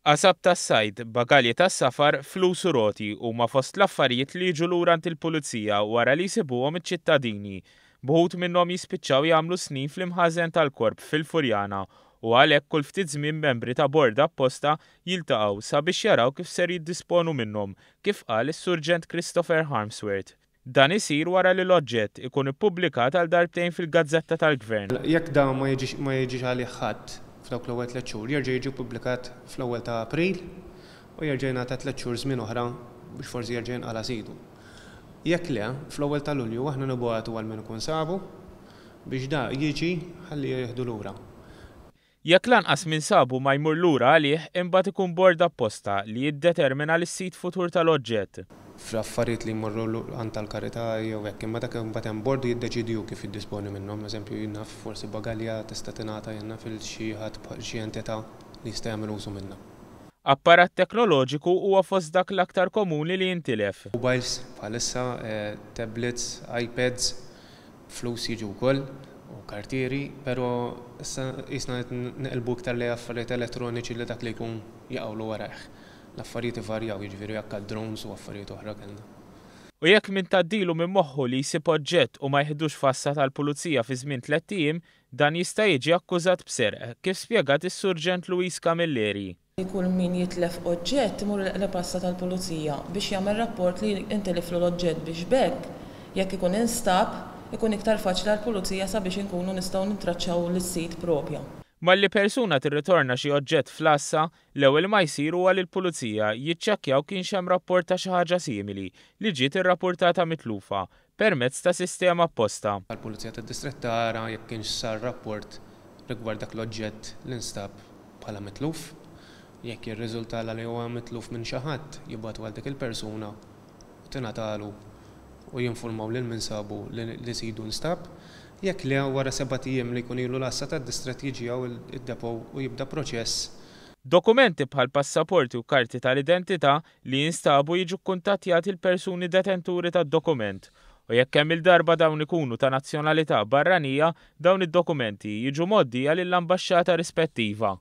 Qasab tas-sajd, bagalji tas-safar, flus u roti huma fost l-affarijiet li jiġu lura għand il-Pulizija wara li jsibuhom iċ-ċittadini. B'uħud minnhom jispiċċaw jagħmlu snin fl-imħażen tal-Korp fil-Furjana u għalhekk kull ftit żmien membri ta' bord apposta jiltaqgħu sabiex jaraw kif ser jiddisponu minnhom, kif qal is-Surġent Christopher Harmsworth. Dan isir wara li l-oġġett ikun ippubblikat għal darbtejn fil-Gazzetta tal-Gvern. Jekk dan ma jiġix ma jiġix għalih ħadd f'dawk l-ewwel tlett xhur, jerġa' jiġi ppubblikat fl-ewwel ta' April u jerġa' jingħata tlett xhur żmien oħra biex forsi jerġa' jinqala' sidu. Jekk le, fl-ewwel ta' Lulju aħna nibgħatu għal min ikun sabu biex da jiġi ħalli jieħdu lura. Jekk lanqas min sabu ma jmur lura għalih, imbagħad ikun bord apposta li jiddetermina lis-sid futur tal-oġġett. Fl-affarijiet li jmorru għand tal-karità jew hekk, imma dak imbagħad hemm bord u jiddeċiedi hu kif jiddisponi minnhom. Eżempju, jien naf forsi bagalja tista' tingħata jien naf lil xi ħadd bħal xi entità li jista' jagħmel użu minnha. Apparat teknoloġiku huwa fost dak l-aktar komuni li jintilef. Mobiles bħalissa, tablets, iPads, Flus jiġu wkoll u kartieri, però issa qisna qed neqilbu iktar lejn affarijiet elettroniċi li dak li jkun jaqgħulu warajh. L-affarijiet ivarjaw, jiġifieri anke drones u affarijiet oħra kellna. U jekk min tgħaddilu minn moħħu li jsib oġġett u ma jiħdux f'għassa tal-pulizija fi żmien tlett ijiem, dan jista' jiġi akkużat b'serq, kif spjegat is-Surġent Louise Camilleri. Kull min jitlef oġġett imur l-eqreb għassa tal-pulizija biex jagħmel rapport li intiliflu l-oġġett biex b'hekk jekk ikun instab, ikun iktar faċli għall-pulizija sabiex inkunu nistgħu nintraċċaw lis-sid propja. Malli persuna tirritorna xi oġġett fl-għassa, l-ewwel ma jsir huwa li l-pulizija jiċċekkjaw kienx hemm rapport ta' xi ħaġa simili li ġiet irrapurtata mitlufa permezz ta' sistema apposta. L-Pulizija tad-Distrett tara jekk kienx sar rapport rigward dak l-oġġett li nstab bħala mitluf. Jekk jirriżultalha li huwa mitluf minn xi ħadd, jibagħtu għal dik il-persuna u tingħatalu u jinfurmaw lil min sabu li sidu nstab. Jekk le, wara sebat ijiem li jkun ilu l-għassa tad-distrett jiġi hawn id-depot u jibda proċess. Dokumenti bħal passaporti u karti tal-identità li jinstabu jiġu kkuntattjati l-persuni detenturi tad-dokument u jekk kemm-il darba dawn ikunu ta' nazzjonalità barranija, dawn id-dokumenti jiġu mgħoddija lill-ambaxxata rispettiva.